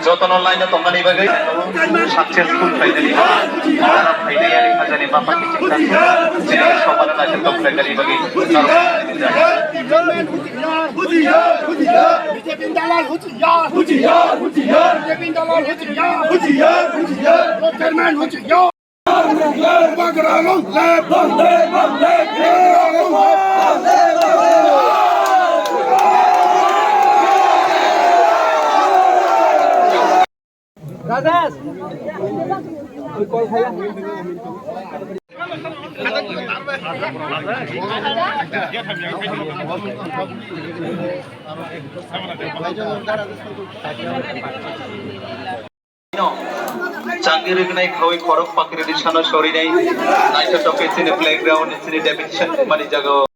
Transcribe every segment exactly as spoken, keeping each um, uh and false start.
Jotono line o tongmani bagwi successful finally. Jara finally hajani bapa kiching tan. Jini sokala naisik tong finally bagwi. Changni rwgwnai khaui khorok pakri risano sorinai naithotok khe chini playground chini deputation mani jaga o.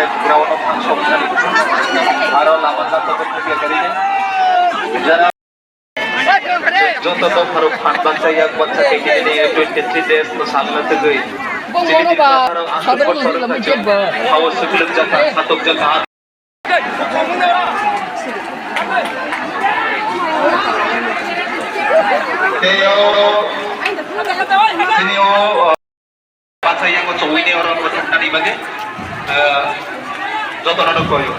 Ground o function kari. Aro lama jatto khe khuya kari. Jara joto dopharok phan baksa yak baksa khe khe twenty three days no salna tugwi. Chini dopharok aswk bosor wngkha chwng hao swklugjak kha, satukjak kha. Tei o, tini o, o, baksa yango chowini oro mwthangna ni bagwi, o, jotono no koyo.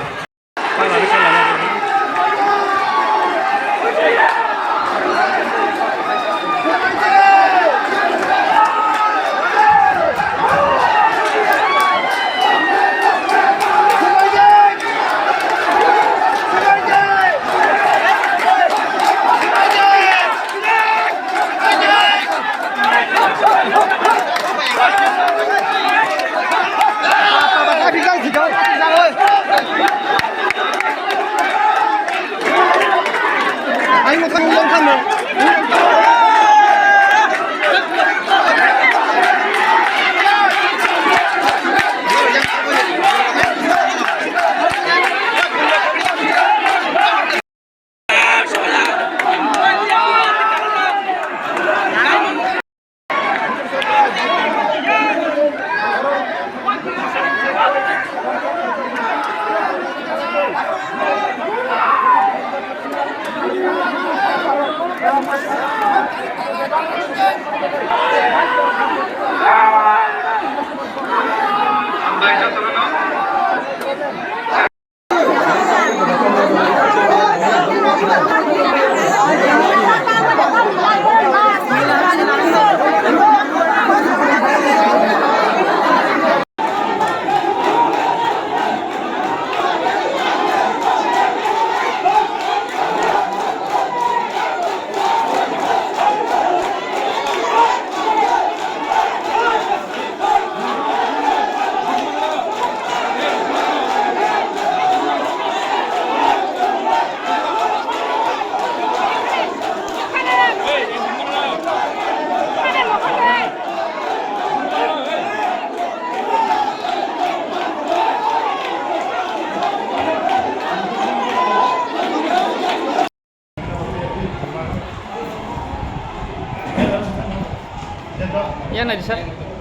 Yang naidi sir,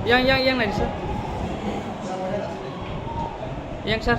yang, yang, yang naidi sir, yang sir.